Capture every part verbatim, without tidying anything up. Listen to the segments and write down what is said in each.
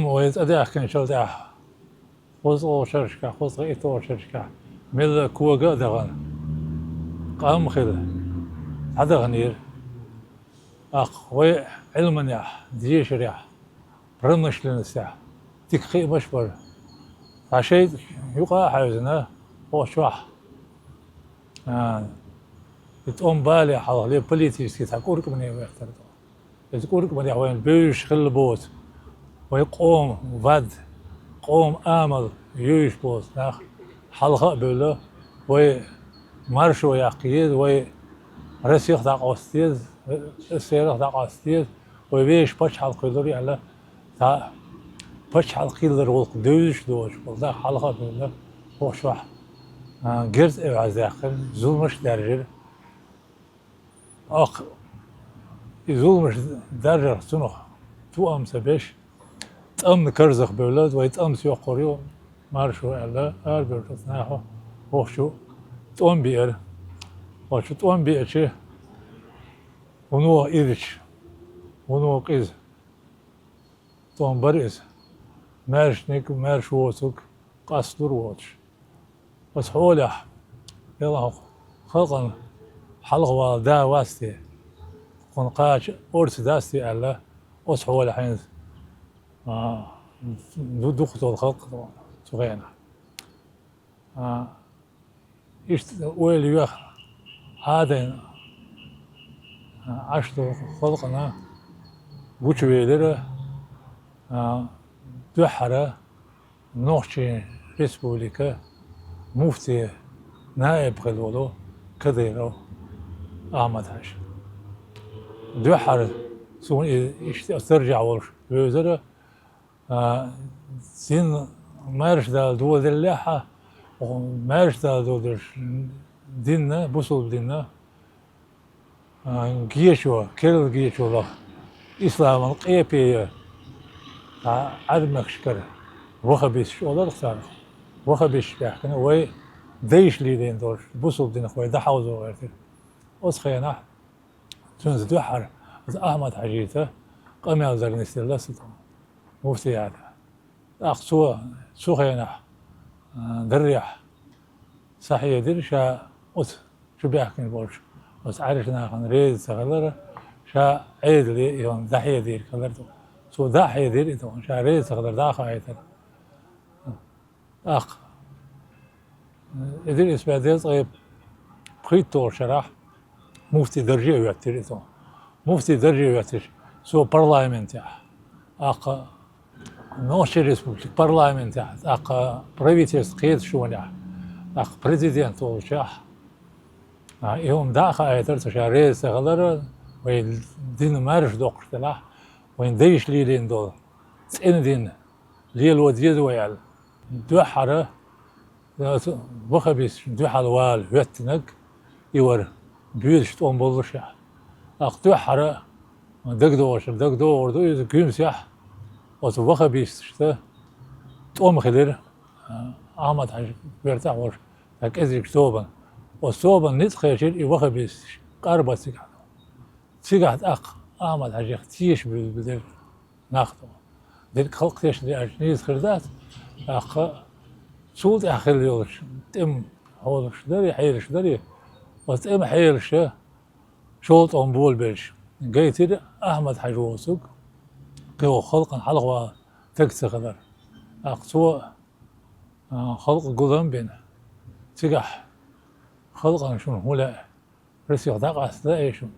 Вай цӀадаьхкинчул тӀаьхьа, кхузткъа шерашкахь, кхузткъа итт шерашкахь, мелла а кога а дахана, къам а хилла, дӀадаханера. ТӀаккха вай Ӏилманехь, дешарехь, промышленностехь дика кхиамаш бара. Цхьа шайтӀа юкъа а хьаьвзина, хӀокху чохь, а, и тӀом бале хьалха ле политический цхьа кӀуркӀмане веттар. Иза кӀуркӀманехь вайна бевзаш хилла боцу, вай къоман вад, къоман амал йовзаш боцу нах хьалха а бевлла, вай маршо яккха еза, вай Россех дӀакъоста еза, СССР-ах дӀакъоста еза, вай вешан пачхьалкх хилар аьлла, цхьа пачхьалкх хилар гӀуллакх девзаш доцуш болу нах хьалха а бевлла, хӀокху чохь, а, герз а ваьздаьккхина, зуламаш а даьржира. Оха и зуламаш даржарх цунах тоам ца беш, тӀамна карзах бевлла, вай тӀамца йоккхур ю маршо аьлла, арабевллачу нахо хӀокху чу тӀом беара. ХӀокху чу тӀом беача, вуно ирча, вуно къиза. ТӀом бара иза. Маьршаниг, маьрша воцург къасталур воцуш. Оцу хьолехь, Делахь, халкъана хьалха вала да вац те, кхунна кхача орца дац те аьлла, оцу хьолехь хӀинца, а, ду-, дукха долу халкъ цу хенахь. А, иштта ойла йоьхна, Ӏадайна, а, Ӏаш долу халкъана гучувелира, а, дуьххьара Нохчийн Республика муфтийн наиб хилла волу Кадыров Ахьмад-Хьаьжа. Дуьххьара суна и иштта оцу даржехь волуш вевзара, а, дин маьрша Дала доладеллехь а, маьрша Дала доладеллачу динна, бусулба динна, а, гечо, керла гечо лаха, исламан къепе ян, а, Ӏаьрбийн мехкашкара ваххабисташ олура царах. Ваххабисташ баьхкина, вай дайша лелийна долуш, бусулба динах вай дӀахьовзо гӀертира. Оцу хенахь цуьнца дуьххьара оцу Ахьмад-Хьаьжица къамел дар нисделла аса тхуна муфтиятехь. ТӀаккха цо цу хенахь, а, даррехь схьахьедира ша оцу чу баьхкина болчу оцу Ӏаьржачу нахана реза ца хилар, ша Ӏедале и хӀума дӀахьедийриг хилар ду. Цо дӀа а хьедира и хӀума, ша реза ца хилар дӀа а хаийтира. ТӀаккха, э, Идрис бен дезткъе пхийтталгӀачу шарахь муфтий дарже а хӀоьттира иза. Муфтий дарже а хӀоьттича, цо парламентехь, тӀаккха Нохчийн Республикан парламентехь, тӀаккха правительстван кхеташонехь, тӀаккха президент волчохь, а, и хӀума дӀа а хаийтира цо, ша реза ца хилар, вай дин маьрша доккхуш делахь, вайн дайша лелийна долу цӀена дин лело деза вай аьлла. Дуьххьара, оцу ваххабисташна дуьхьал вала хӀоьттинарг и вара, боьдуш тӀом боллушехь. ТӀаккха дуьххьара дагадогӀуш, дагадогӀур ду иза, Гуьмсехь оцу ваххабисташца тӀом хилира, Ахьмад-Хьаьжин коьртехь волуш, цхьа кӀезиг тобанна. Оцу тобанна ницкъ кхечира и ваххабисташ, къарбан цигахь. Цигахь тӀаккха Ахьмад-Хьаьжих теша буьйлабелира нах тӀо. Дерриг халкъ тешна аьлча нийса хир дац, тӀаккха цул тӀаьхьа хилла йолчу тӀеман хьолаш дарий, хьелаш дарий, оцу тӀеман хьелаша шолгӀа тӀом болабелча, гайтира Ахьмад-Хьаьжа воцург, кхин халкъана хьалха вала стаг ца хилар. ТӀаккха цо, а, халкъ гулам а бина, цигахь халкъана шуна хӀун лаьа, Россех дӀакъаста лаьий шуна?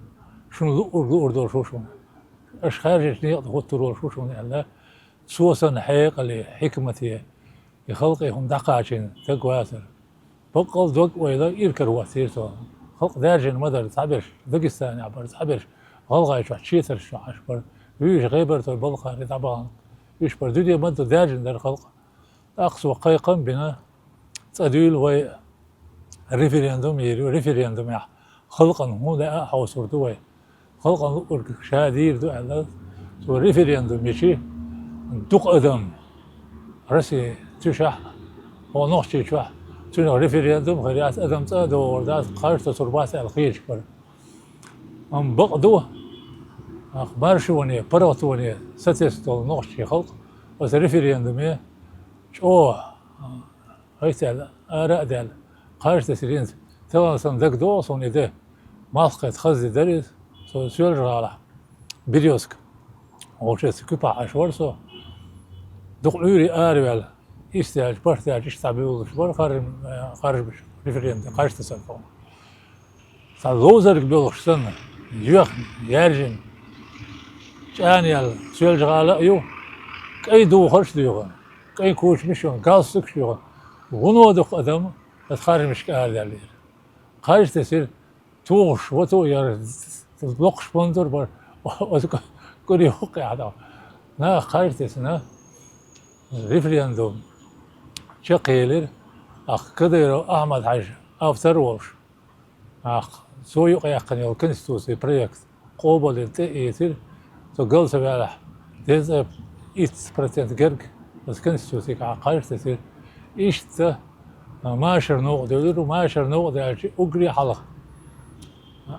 Шуна луъург луур долуш ву шуна. Аша хаьржинчу некъа тӀе хӀуттур волуш ву шуна аьлла, цо санна хьекъале, хьикмате и халкъе хӀума дӀакхачийна стаг вацара. Баккъал дог-ойла иракарахӀоттийра цо. Халкъ даьржина ма дара цхьаберш, Дагестанехь бара цхьаберш, ГӀалгӀайчохь, Четарш чохь Ӏаш бара. Вуьйш гӀебартой балхаре дӀабахана. Уьш бара дуьне ма ду, даьржина дара халкъ. ТӀаккха цо кхайкхам а бина, цӀа дуьйла вай референдум йийр ю, референдумехь халкъана хӀун лаьа а хьовсур ду вай. Халкъана луъург ша дийр ду аьлла, цо референдум йичи, дукха адам Россин туьшахь а, хӀокху Нохчийчохь а, цуьнан референдум а хир яц, адам цӀа а догӀур дац, кхаж тосур бац аьлла хеташ бара. Амма бакъ ду, ахь маршоне, паргӀатоне сатесна долу нохчийн халкъ Оцу референдуме чӀогӀа гӀайттаьлла, ара а даьлла, кхаж тесира хӀинца. Тахана сан дагадогӀу суна и де, малх кхетта хаза де дара иза. Со Соьлжа-ГӀалахь, Берёзка олучу куьпахь Ӏаш вара со. Дукха Ӏуьйре араваьлла, иштта аьлча, барт аьлча, иштта дӀабуьйлалуш бара харж-, харжамаш, референдум, кхаж тесархо. Цхьа ловзарг боьлхуш санна, йоьхна, яьржина, чӀанъяьлла Соьлжа-ГӀала а ю, кӀайн духарш а доьху, кӀайн кучамаш а ю, галстукаш а ю, вуно дукха адам оцу харжамашка арадаьллера. Кхаж тесира, тухуш, вото а яра, локхуш бандур бара, оцу кӀуьре юккъехь дӀа. Наха кхаж тесна, референдум чекхъелира, тӀаккха Кадыров Ахьмад-Хьаьжа автор а волуш, тӀаккха цо юкъаяьккхина йолу конституцин проект къобалдина тӀе а эцира, цо гал ца ваьлахь, деза итт процент герга оцу конституцига кхаж тесира. Иштта машар новкъа девлира, машар новкъа даьлча уггаре хьалха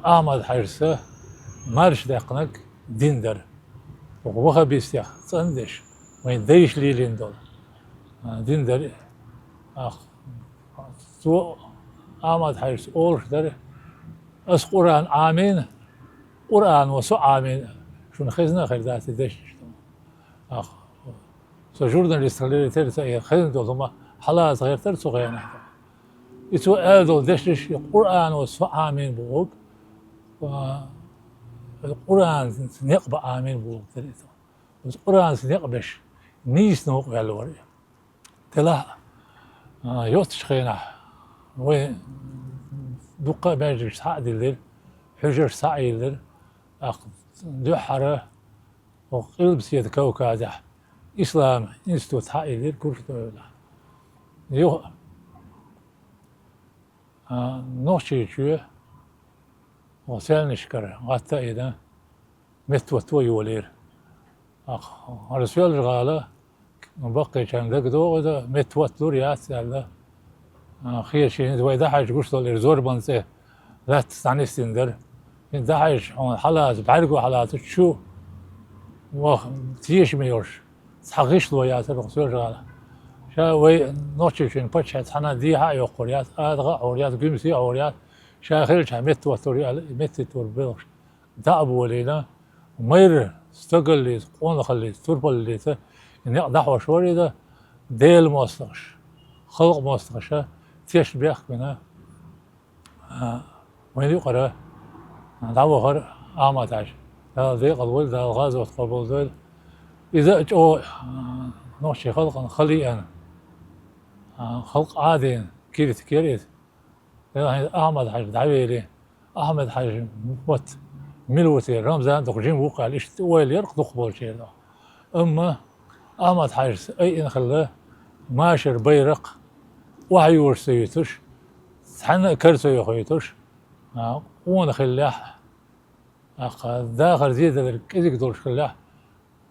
Ахьмад-Хьаьжас марша даьккхинарг дин дара. Оха ваххабистех цӀандеш, вайн дайша лелийна долу дин дара. Ахь Цо, Ахьмад-Хьаьжас, олуш дара: «Ас Къуръан Ӏамийна, Къуръано со Ӏамийна». Шуна хезна а хир дац и дешнаш. Ахь, со журналист хиларе терра ца хезна долу хӀума хьалаца гӀертара цу хенахь. И цо аьлла долу дешнаш, и Къуръано со Ӏамийна бохург, а, Къуръанца некъ бан Ӏамийна бохург дара иза. Оцу Къуръанца некъ беш, нийса новкъа ваьлла вара и. Делахь а, а, йоццачу хенахь вай дуккха а маьждигаш схьа а диллира, хьуьжарш схьа а йиллира, тӀаккха дуьххьара хӀокху Къилбаседа Кавказехь ислам институт схьа а йиллира Курчатовлахь. Юха, а, Нохчийчоь, хӀокху Саьлнашкара гӀатта а йина, меттахӀотто а йолийра. ТӀаккха хӀара Соьлжа-ГӀала баккхийчарна дагадогӀу иза, меттахӀотталур яц аьлла. А, хезча, хӀинца вай дӀахьаьжча гуш долу иза зорбан цӀе лаьттах дӀанисдина дара. ХӀинца дӀахьаьжча, хьуна хьалаца, бӀаьрго хьалаца чу ваха тешаме йолуш, цхьа гӀишло яцара хӀокху Соьлжа-ГӀалахь. Ша вай Нохчийчоьнан паччахье цхьана дехьа а йоккхур яц, адагӀа а хьур яц, гуьмсе а хьур яц. Ша хилча меттахӀотталур яц, меттахӀитталур белхаш дӀа а болийна, майра стогаллица, къонахаллица, турпаллица и некъ дӀахьош вара иза, Делан мостагӀаша, халкъан мостагӀаша тешнабехк бина, а, вайна юкъара дӀавахара Ахьмад-Хьаьжа. Дала декъала войла, Дала гӀазот къобалдойла. Иза а чӀогӀа, а, нохчийн халкъана хала еана, а, халкъ Ӏадийна киритик яра иза. Делахь хӀинца Ахьмад-Хьаьжа дӀавели, Ахьмад-Хьаьжа мотт мила ву те, Рамзан дукха жима ву-кх аьлла, иштта ойла яра-кх дукхахболчеран. Амма Ахьмад-Хьаьжас айина хилла машар байракх охьаюьйш ца юьтуш, цхьанна а кара ца йохуьйтуш, а, къона хиллехь, тӀаккха дахар зеделларг кӀезиг долуш хиллехь,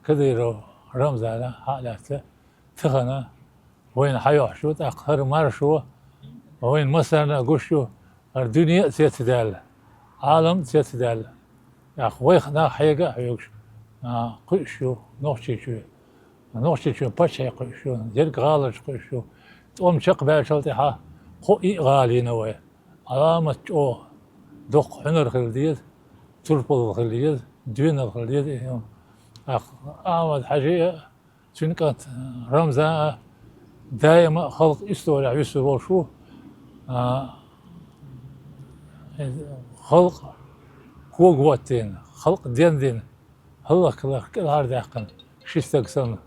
Кадыров Рамзана хьа а лаьцна, тахана вайна хьайохьуш ю, тӀаккха хӀара маршо вайна массарна а гуш ю, хӀара дуьне а цецдаьлла, Ӏалам а цецдаьлла. ТӀаккха вайх нах хьега а хьоьгуш, а, кхуьуш ю Нохчийчоь. Нохчийчоьнан паччахье кхуьуш ю, ерриг гӀаланаш кхуьуш ю. ТӀом чекхбаьллачул тӀаьхьа кхо а гӀала йина вай. Ӏаламат чӀогӀа доккха хьуьнар хила деза, турпалалла хила еза, доьналла хила еза и хӀума. ТӀаккха Ахьмад-Хьаьжи а, цуьнан кӀант Рамзан а даима а халкъан исторехь вуьсур волуш ву, а, халкъ когахӀоттийна, халкъ дендина, хӀаллакьхиларх кӀелхьардаьккхина ши стаг санна.